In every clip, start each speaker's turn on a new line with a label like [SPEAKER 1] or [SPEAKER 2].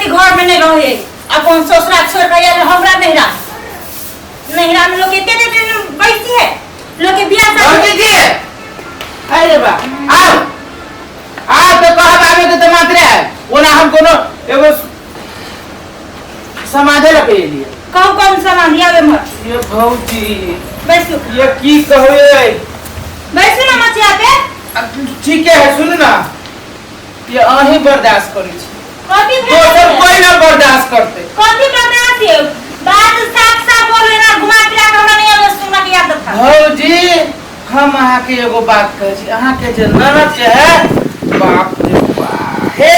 [SPEAKER 1] कि घर में नहीं रहे अपन ससुरा छोड़ के आयल हमरा नैहरा। नैहरा में लोग एते एते दिन बैसी है लोग के बियाह शादी।
[SPEAKER 2] भौजी जी, अरे बा आओ आओ तो कहब आबे के तो मात्रे है ओना हम कोनो एगो समाधे लके एलिए।
[SPEAKER 1] कौन कौन सामान आवे मत।
[SPEAKER 2] ये भौजी
[SPEAKER 1] बैसू।
[SPEAKER 2] ये की कहू ये?
[SPEAKER 1] बैसू ना मचिया पे।
[SPEAKER 2] ठीक है सुन ना, ये अहीं बर्दाश्त करै छी,
[SPEAKER 1] कथी भेल?
[SPEAKER 2] दोसर कोई ना बर्दाश्त करते।
[SPEAKER 1] कथी बर्दाश्त है? बात साफ साफ बोले ना, घुमा फिरा के हमरा नहीं आवे सुनना के आदत था।
[SPEAKER 2] भौजी हम अहाँ के एगो बात कहै छी, अहाँ के जे ननद जे है, बाप रे बाप, हे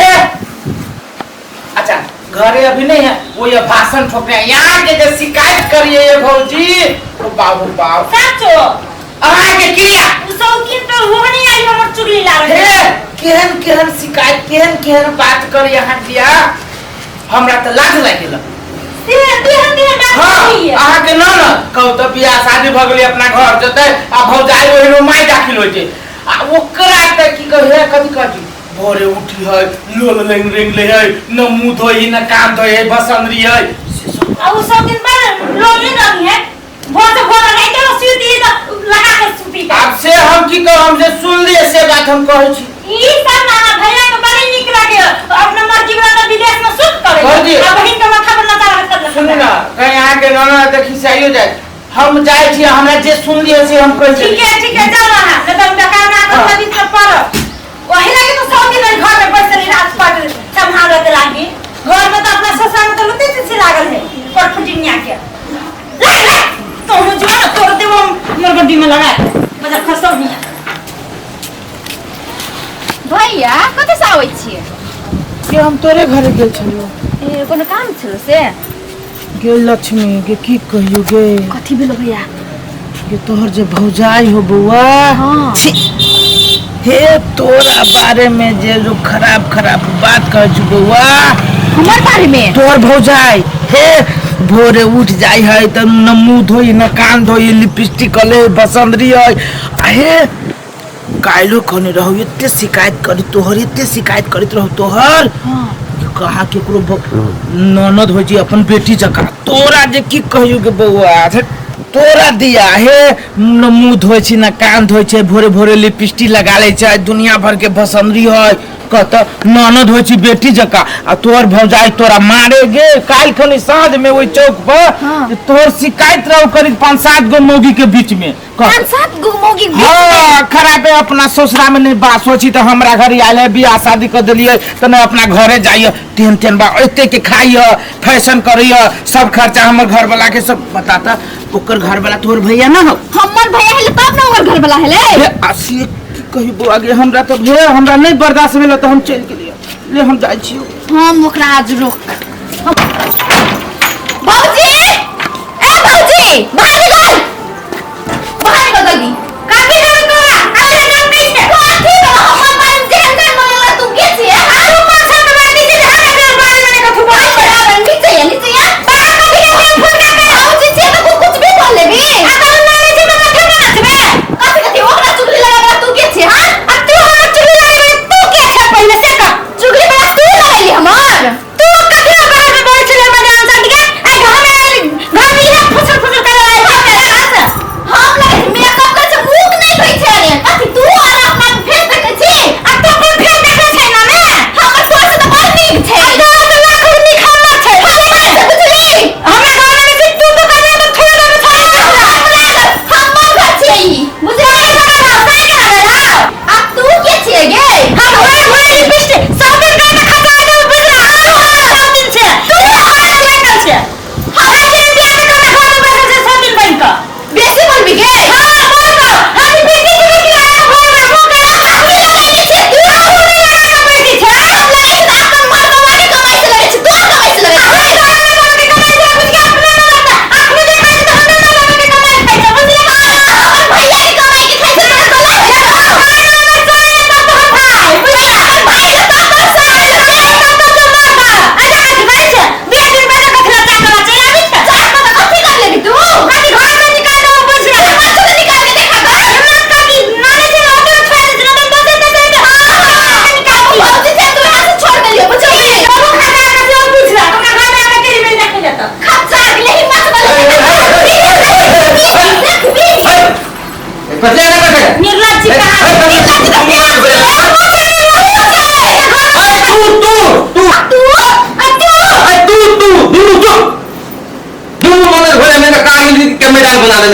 [SPEAKER 2] अच्छा घरे अभी नहीं है वो ये भाषण ठोकने यहाँ के जे शिकायत करिए ये भौजी तो बाबू बाप।
[SPEAKER 1] साचो
[SPEAKER 2] अहाँ के क्रिया
[SPEAKER 1] उ शौकीन तो हो नहीं आई हमर चुगली लागल।
[SPEAKER 2] हे केहन केहन शिकायत केहन केहन बात करी अहाँ दिया, हमरा तऽ लाज लागि गेल।
[SPEAKER 1] तेहन तेहन बात
[SPEAKER 2] हाँ,
[SPEAKER 1] करी।
[SPEAKER 2] अहाँ के ननद कहू तऽ बियाह शादी भऽ गेलै अपना घर जेतै आ भौजाई ओहिनो माय दाखिल होइ छै आ ओकरा तऽ की कहै कथी कहै भोरे उठी है लोल लेंग रेंग ले है न मुंह धोई न कान धोई है बसंदरी है से सब।
[SPEAKER 1] आ उ सब दिन पर लोल नहीं रही है, भोर से भोर नहीं तो सूती तो लगा के सूती।
[SPEAKER 2] आब से हम की कहब, हम जे सुन लिए से बात हम कहै छी।
[SPEAKER 1] ई सब ना भैया के बड़ी नीक लागे अपना मर्जी वाला तो विदेश में सुख करे
[SPEAKER 2] भौजी।
[SPEAKER 1] आ बहिन के माथा पर नचा रहा।
[SPEAKER 2] सुनू ना कहीं अहाँ के ननद देखी से आइयो जाए, हम जाइ छी हमरा जे सुन लिए से हम कहै छी।
[SPEAKER 1] ठीक है ठीक है जाओ अहाँ, नहीं तो हम बेकार ना
[SPEAKER 2] हाँ।
[SPEAKER 1] कर बीच में पड़ब। वही लागे तो सब दिन घर में बैसल रात पर संभालत लागी, घर में तो अपना ससुर में तो लुते से लागल है पर फुटिनिया के लाग लाग तो हम जो ना तोड़ देबो मोर गड्डी में लगा बजा खसौ नहीं।
[SPEAKER 3] भैया कतऽ से आबै छियै?
[SPEAKER 2] के हम तोरे घरे गेल छलियो।
[SPEAKER 3] ए कोनो काम छलो से?
[SPEAKER 2] गे लक्ष्मी गे की कहियो गे।
[SPEAKER 3] कथी भेलो भैया?
[SPEAKER 2] गे तोहर जे भौजाई हो बौआ।
[SPEAKER 3] हाँ।
[SPEAKER 2] छी, हे तोरा बारे में जे जो खराब खराब बात कहै छु बौआ।
[SPEAKER 3] हमर बारे में?
[SPEAKER 2] तोहर भौजाई हे भोरे उठ जाय है त न मुंह धोई न कान धोई लिपस्टिक ले बसंदरी है आ हे काल्हो कहने रहू एते शिकायत करी तोहर एते शिकायत करैत रहू तोहर।
[SPEAKER 3] हाँ।
[SPEAKER 2] कहा केकरो ननद होइ छै अपन बेटी जकाँ, तोरा जे की कहियो गे बौआ, तोरा दिया हे न मुंह धोइ छै न कान धोइ छै, भोरे भोरे लिपस्टिक लगा लै छै, दुनिया भर के बसंदरी है, कहत ननद होइ छै बेटी जकाँ आ तोहर भौजाई तोरा मारे गे। काल्हि खनी साँझ में ओहि चौक पर
[SPEAKER 3] हाँ।
[SPEAKER 2] तोहर शिकायत रहू करीब 5-7 गो मौगी के बीच में।
[SPEAKER 3] 5-7 गो मौगी के बीच में?
[SPEAKER 2] हाँ, खराबे अपना ससुरा में नहीं बास होइ छी तऽ हमरा घर आयल है, बियाह शादी कर देलियै तऽ नहि अपना घरे जाइए, तेहन तेहन बा एते के खाइए फैशन करैए, सब खर्चा हमर घर वाला के सब बताता। ओकर घर वाला तोहर भैया ना हो?
[SPEAKER 3] हमर भैया हेले तब ना ओकर घर वाला हेले।
[SPEAKER 2] हे, आ से की कही बौआ गे, हमरा तऽ भे हमरा नहीं बर्दाश्त भेल तऽ हम चलि गेलियै, ले हम जाइ छियौ।
[SPEAKER 3] हम ओकरा आज रोक। भौजी ए भौजी बाहर निकल, बाहर निकल जल्दी।
[SPEAKER 1] कथी भेल तोरा? हमरा नाम कहै छै।
[SPEAKER 3] कथी भेल? हमर बारे में जेहन जेहन बोलला तू के छियै?
[SPEAKER 1] आरू पाछा के बारे में जे हमरा के बारे में कथू बोलै छै।
[SPEAKER 3] बाहर नीचे या नीचे या।
[SPEAKER 1] बाहर कथी के हम फोन ना करे?
[SPEAKER 3] भौजी छियै तऽ कुछ भी बोल लेबी।
[SPEAKER 1] आ तोहर नानी छै तऽ माथा पर नाचबे।
[SPEAKER 3] कथी कथी ओकरा चुगली लगाबे तू के छियै? हां?
[SPEAKER 1] आ तू हमर चुगली लगाबे तू के छै पहिले से कह।
[SPEAKER 3] चुगली बड़ा तू लगैली हमर।
[SPEAKER 1] तू कथी बारे में बोलै छलै?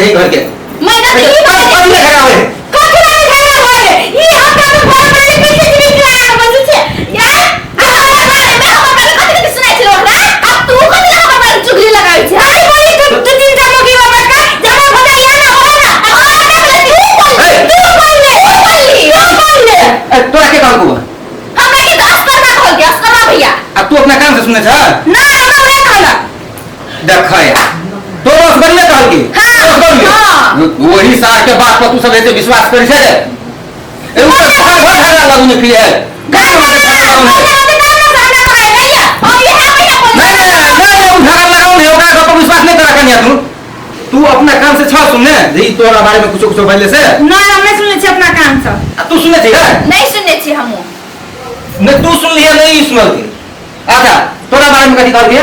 [SPEAKER 4] रही घर के
[SPEAKER 3] मैना की
[SPEAKER 4] कब कब ले झगड़ा होय
[SPEAKER 1] कथी लागे झगड़ा होय ई हमरा तो घर में पीछे जीवी के आके बजै छै
[SPEAKER 3] यार हमरा बारे में हमरा बारे कथी कथी सुनाइ छलो हमरा आ तू कथी ला हमरा बारे चुगली लगाबै छै
[SPEAKER 1] आई बोली तू दू तीन टा मोगी बाबा का जमा भजा या ना होय ना
[SPEAKER 3] तू बोल तू बोल ले तू बोलली
[SPEAKER 1] तू बोल ले
[SPEAKER 4] ए, तोरा के कहलकौ
[SPEAKER 3] हमरा के तो अस्करमा कहल के अस्करमा भैया
[SPEAKER 4] आ तू अपना कान से सुनै छ
[SPEAKER 1] ना हमरा उहे कहलक
[SPEAKER 4] देख यार तोरो असगरिये कहलकी
[SPEAKER 3] हाँ,
[SPEAKER 4] असगरिये।
[SPEAKER 3] हाँ।
[SPEAKER 4] वही सार के बात पर तू सब ऐसे विश्वास करी छै रे ए ऊपर घर घर झगड़ा लगू ने फिर है घर घर झगड़ा लगू ने। नहीं नहीं नहीं नहीं, उ झगड़ा लगाऊ ने ओकरा गप पर विश्वास नहीं करा कनिया तू तू अपना कान से छ सुनने जे ई तोरा बारे में कुछो कुछो भइले से
[SPEAKER 1] ना हम नहीं सुनले छी अपना कान से
[SPEAKER 4] आ तू सुने छी रे
[SPEAKER 3] नहीं सुनने छी हमहूँ
[SPEAKER 4] नहीं तू सुन लिया नहीं ई सुनल के अच्छा तोरा बारे में कथी कहल के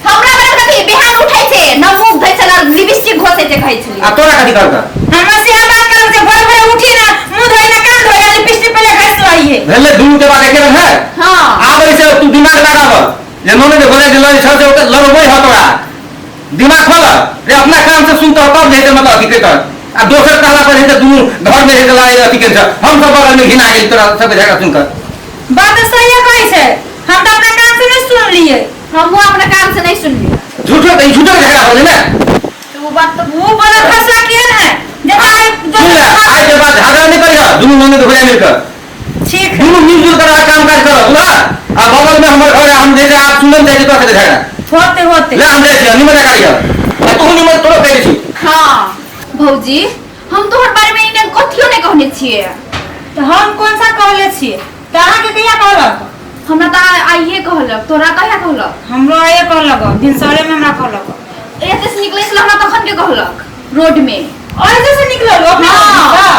[SPEAKER 3] हमरा बारे में कथी बिहान उठै छै न मुंह धोइ छै न लिपस्टिक घोसै छै कहै छली
[SPEAKER 4] आ तोरा कथी कहल
[SPEAKER 1] हमरा से हम बात करब जे भोरे भोरे उठी ना मुंह धोई ना कान धोई ना लिपस्टिक पहले घस रही है
[SPEAKER 4] भेले दुनू के बात एके रंग है
[SPEAKER 3] हाँ
[SPEAKER 4] आब ऐसे तू दिमाग लगाब जे नोने जे बोले जे लड़े छौ से ओकर लड़बै ह तोरा दिमाग खोल रे अपना काम से सुनतो तब जे मतलब अथी के कर आ दोसर कहला पर जे दुनू घर में जे लड़ाई अथी के छ हम सब बगल में घिना गेल तोरा सबके झगड़ा सुनकर
[SPEAKER 1] बात तो सही कहै छै हम तो अपना कान से नहीं सुन लिए
[SPEAKER 3] हमहूँ अपना कान से नहीं सुनली
[SPEAKER 4] झूठो त ई झूठो के झगड़ा होले ने
[SPEAKER 3] तो वो बात तो
[SPEAKER 1] वो बड़ा फसला केहन है जब आइ
[SPEAKER 4] सुन ले आइ के बाद झगड़ा नहीं करिह दुनू नोने के भैया मिलकर
[SPEAKER 1] ठीक है
[SPEAKER 4] दुनू मिलजुल कर आ काम काज कर बुझला आ बगल में हमर घर है हम जे जे आप सुनल जाइ तोरा के झगड़ा
[SPEAKER 1] होते होते
[SPEAKER 4] ले हम जाइ छी निमन करिह आ तू निमन तोरो कहै छी
[SPEAKER 3] हाँ भौजी हम तोहर बारे में इने कथियो नहीं कहने छियै
[SPEAKER 1] तो हम कौन सा कहले छियै तऽ अहाँके कहिया कहलक
[SPEAKER 3] हमरा तऽ आइए कहलक तोरा कहिया कहलक
[SPEAKER 1] हमरो आइए कहलक भिनसरे में हमरा कहलक
[SPEAKER 3] एते से निकलै छल हमरा तखन के कहलक रोड में
[SPEAKER 1] और जैसे निकलल अपना
[SPEAKER 3] हाँ।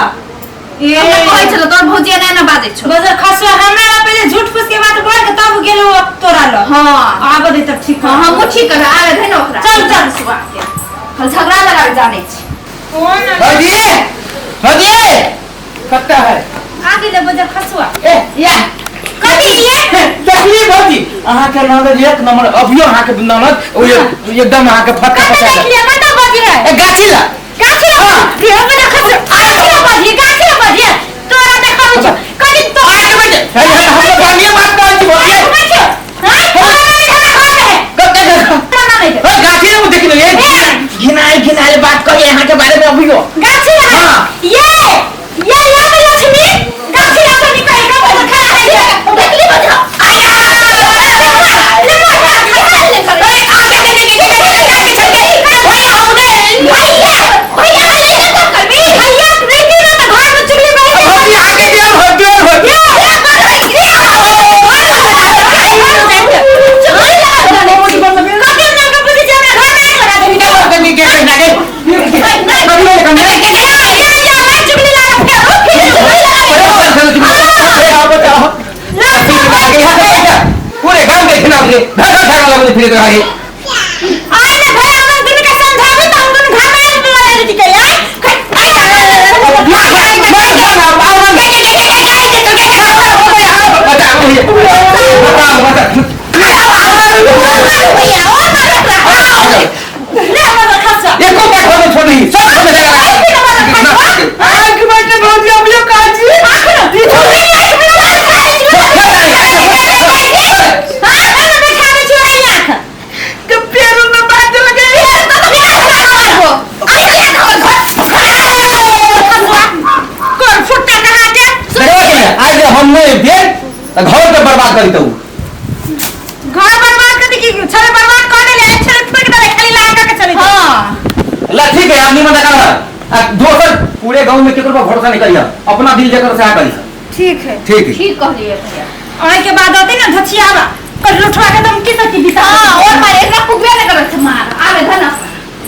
[SPEAKER 1] ए
[SPEAKER 3] हमरा कहै छल तोर भौजी एना एना बाजै छौ
[SPEAKER 1] बजर खसुआ हमरा ला पहिले झूठ फूस के बात बोल के तब गेलो अब तोरा ल
[SPEAKER 3] हाँ
[SPEAKER 1] आब दे तब ठीक
[SPEAKER 3] हाँ हमहूँ ठीक कर आवे धे ने ओकरा
[SPEAKER 1] चल, चल।
[SPEAKER 3] सुबह के हम झगड़ा लगावे जानै छी
[SPEAKER 1] कौन
[SPEAKER 2] भौजी भौजी कत्ता है
[SPEAKER 1] आ गेले बजर खसुआ
[SPEAKER 2] ए या
[SPEAKER 1] कथी ये
[SPEAKER 2] देखली भौजी अहाँके ननद एक नंबर अभियो अहाँके ननद ओ एकदम अहाँके फटका
[SPEAKER 1] कत
[SPEAKER 2] फटा
[SPEAKER 1] देख लिया कत बजी है
[SPEAKER 2] ए गाछी ला
[SPEAKER 1] गाछी ला रे बजर खसुआ गाछी ला बजी गाछी ला बजी तोरा देखाबै छौ कथी तो
[SPEAKER 2] आके बैठ हे हम तो बानिए बात करै छी भौजी
[SPEAKER 1] बैठ हां तोरा नहीं हमरा घर में है
[SPEAKER 2] कत्ते
[SPEAKER 1] तोरा ना नहीं
[SPEAKER 2] ए गाछी ला देख लियै घिनायल घिनायल बात कही अहाँके बारे में अभियो
[SPEAKER 1] गाछी ला
[SPEAKER 2] हाँ।
[SPEAKER 1] ये ये या तो लक्ष्मी गाछी ला तो निकल के बजर खा है
[SPEAKER 3] देखली बजा
[SPEAKER 2] भौजी अहाँके देर हो देर हो
[SPEAKER 4] पूरे गांव के खिलाफ रे घर घर झगड़ा लगले फिरे तोरा के बता बता बता एको बात घर में छोड़ नहीं सब घर में झगड़ा
[SPEAKER 2] आँख बैठे भौजी अभियो काजी के पेरू में बात लगे
[SPEAKER 4] आज हम नहीं भेल तऽ घर के बर्बाद करी तू
[SPEAKER 1] घर बर्बाद कर दी कि छड़े बर्बाद कर देले छड़े फेंक देले खाली लगा के चले
[SPEAKER 4] ला ठीक है आदमी मत कर आ दोसर पूरे गांव में केकरो पर भरोसा नहीं करिया अपना दिल जेकर से करिया
[SPEAKER 1] ठीक है
[SPEAKER 4] ठीक है
[SPEAKER 3] ठीक कहलिए भैया
[SPEAKER 1] ओहि के बाद होते ना धचियावा कर लुठवा के दम की सकी बिता
[SPEAKER 3] हाँ और मारे एकरा पुगबे नहि करत छै मार आवे धन